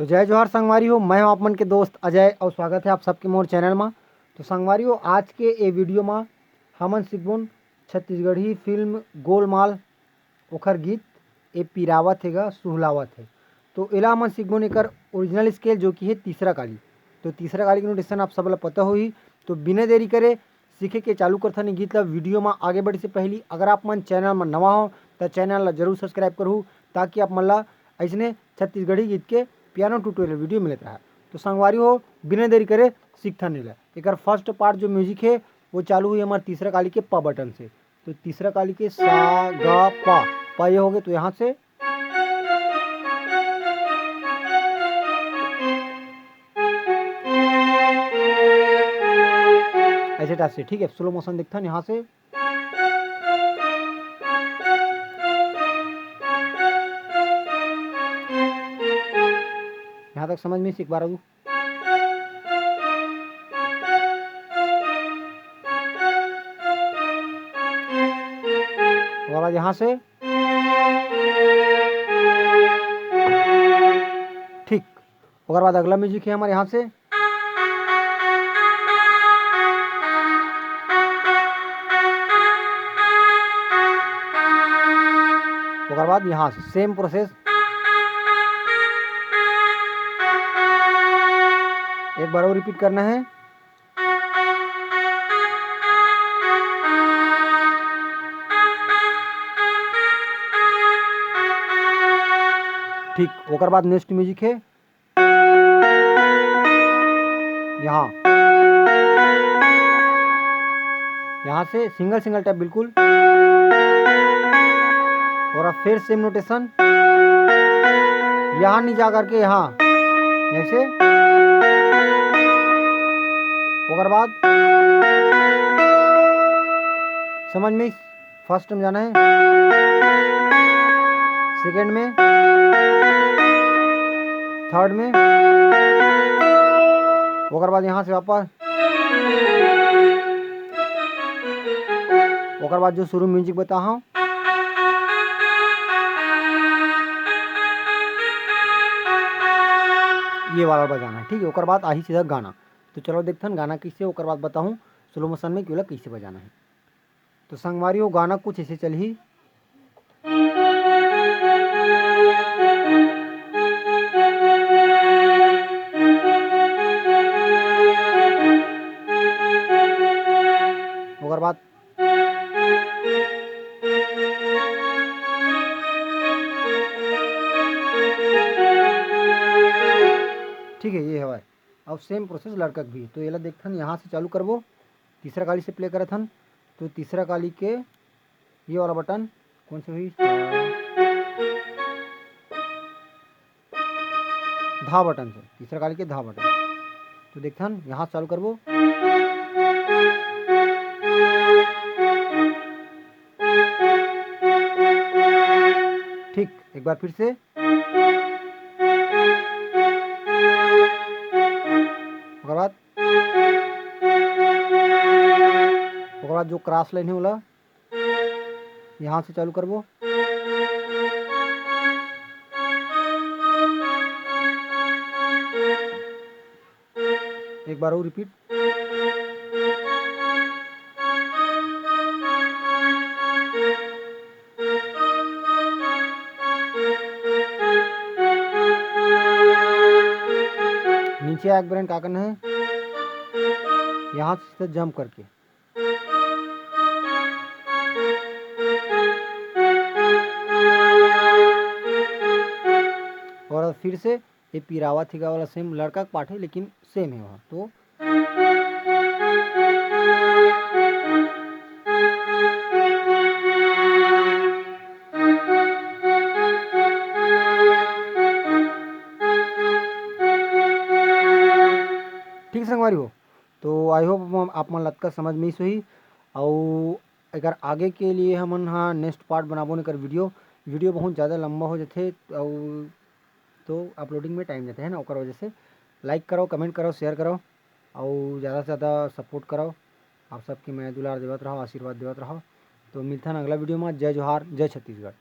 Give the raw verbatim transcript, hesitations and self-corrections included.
तो जय जोहार संगवारी हो, मैं हूं आप मन के दोस्त अजय और स्वागत है आप सबके मोर चैनल मा। तो संगवारी हो, आज के ए वीडियो मा हमन सीखबोन छत्तीसगढ़ी फिल्म गोलमाल, ओखर गीत ए पिरावत हे गा सुहलावत हे। तो एला हमन सीखबोन एकर ओरिजिनल स्केल, जो कि हे तीसरा काली। तो तीसरा काली के नोटेशन आप सब ला पता होही। तो बिना देरी करे सीखे के चालू करथन ए गीत ला। वीडियो मा आगे बढ़े से पहली अगर आप मन चैनल मा नवा हो, त चैनल ला जरूर सब्सक्राइब करहू, ताकि आप मन ला अइसने छत्तीसगढ़ी गीत के पियानो ट्यूटोरियल वीडियो मिलत रहा। तो संगवारी हो, बिना देरी करे सीखथन एला। एकर फर्स्ट पार्ट जो म्यूजिक हे, वो चालू होही हमर तीसरा काली के प बटन से। तो तीसरा काली के सा, गा, पा, पा ये हो गए। तो यहाँ से ऐसे टाइप से, ठीक है, स्लो मोशन देखथन यहाँ से। यहाँ तक समझ में आइस? एक बार अउ ओकर बाद यहाँ से, ठीक, ओकर बाद अगला म्यूजिक है हमारे यहाँ से। ओकर बाद यहाँ से सेम प्रोसेस, एक बार और रिपीट करना है। ठीक, ओकर बाद नेक्स्ट म्यूजिक है यहाँ, यहाँ से सिंगल सिंगल टैप बिल्कुल, और अब फिर सेम नोटेशन, यहाँ नहीं जा करके यहाँ, जैसे ओकर बाद समझ में फर्स्ट में जाना है, सेकंड में, थर्ड में, ओकर बाद यहाँ से वापस, ओकर बाद जो शुरू म्यूजिक बता हूँ, ये वाला बजाना है, ठीक है। ओकर बाद आही सीधा गाना। तो चलो देखथन गाना कैसे, ओकर बाद बताहूँ स्लो मोशन में कि ओला कैसे बजाना है। तो संगवारी हो, गाना कुछ ऐसे चलही। ओकर बाद ठीक है, ये हवय। अब सेम प्रोसेस लड़का के भी। तो एला देखथन, यहाँ से चालू करबो, तीसरा काली से प्ले करत हन। तो तीसरा काली के ये वाला बटन कौन से होही? धा बटन से, तीसरा काली के धा बटन। तो देखथन, यहाँ से चालू करबो। ठीक, एक बार फिर से। ओकर बाद, ओकर बाद जो क्रॉस लाइन है, ओला यहाँ से चालू करबो। एक बार और रिपीट। नीचे आके ब्रेन का करना है, यहाँ से जंप करके। और फिर से ये पिरावत हे गा वाला सेम लड़का के पार्ट है, लेकिन सेम है वहाँ। तो ठीक संगवारी हो, तो आई होप आप मन लतका समझ में आइस होही। अउ एकर आगे के लिए हमन हा नेक्स्ट पार्ट बनाबो न एकर वीडियो। वीडियो बहुत ज़्यादा लंबा हो जाथे अउ तो अपलोडिंग में टाइम जाथे, है ना, ओकर वजह से। लाइक करो, कमेंट करो, शेयर करो अउ ज़्यादा से ज़्यादा सपोर्ट करो। आप सबके मया दुलार देवत रहो, आशीर्वाद देवत रहो। तो मिलथन अगला वीडियो में। जय जोहार, जय छत्तीसगढ़।